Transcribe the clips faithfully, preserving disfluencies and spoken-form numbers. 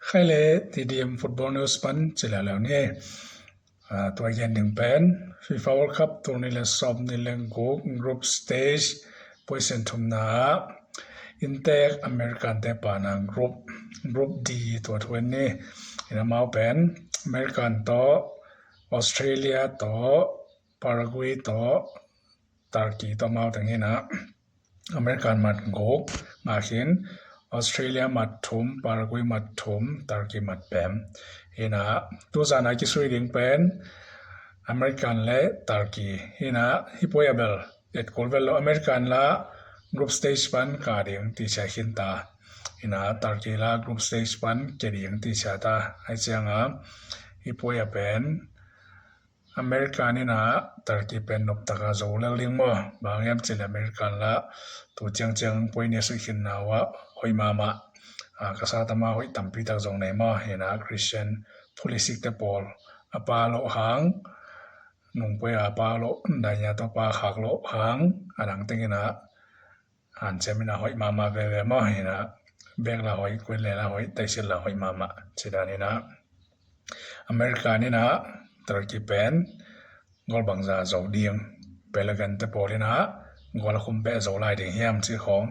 Khai le T D M Football News pan ci leuleu ni. Tua gen ding pen FIFA World Cup tul nih le sawm nih le guk group stage position thumna ah Intek American te pana group group D tua thu en ni. Ina mau pen American tawh, Australia tawh, Paraguay tawh, Turkey tawh mau teng hina. American mat guk ngah khin, Australia mat thum, Paraguay mat thum, Turkey mat pem. Hina tuzana kisui ding pen American le Turkey hina. Hih puai a bel etkul vel lo, American la group stage pan kah ding ti sia khin ta. Hina Turkey la group stage pan ke ding ti sia ta. Ai cianga hih puai a pen American ina Turkey pen noptaka zo lel ding maw? Bang hiam cin American la tu ciangciang puai nia sui khin na wa hoih mama. Ka sa tama hoih tampi tak zong nei maw? Hina Christian Pulisic te pawl a pa lo hang, nungpuai a pa lo, dainia to pa khak lo hang, a dang tengina hanciam ina hoih mama veve maw? Hina bek la hoih, kuin le la hoih, taisil la hoih mama. Cidan ina American ina Turkey pen gol bangza zo ding, Pelegan te pawl ina gol a khum beh zo lai ding hiam ci khong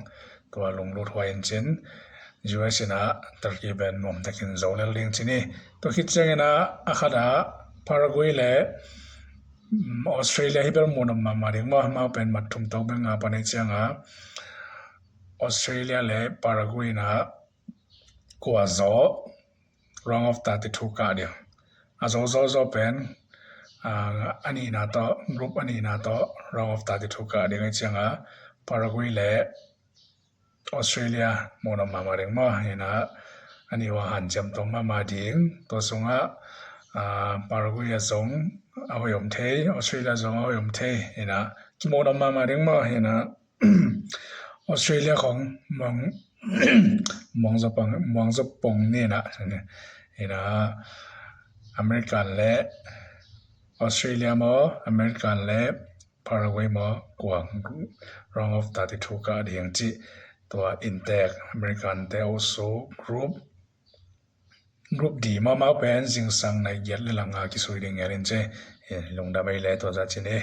tua lunglut huai in cin U S ina Turkey pen nuam takin zo lel ding ci ni. Tua khit ciangina a khata Paraguay le Australia hi bel munom mama ding maw? Mau pen mat thum tawk bek nga pan ei cianga Australia le Paraguay ina kua zaw round of thirty-two kah ding. A zo zaw zaw pen a nihna tawh, group a nihna tawh round of thirty-two kah ding ei cianga Paraguay le Australia munom mama ding maw? Hina a nih ua hanciam tawh mama ding. Tua sungah Paraguay a zong a hoih om thei, Australia zong a hoih om thei. Hina kimunom mama ding maw? Hina Australia khong muang muang zopong muang zopong nina. Hina American le Australia maw, American le Paraguay maw, kua round of thirty-two kah ding ci. Tua Intek American te osu group group D maw, mau pen zingsang nai giat le langa kisui ding ngelin ci. Lungdam ei le tua za ci ni.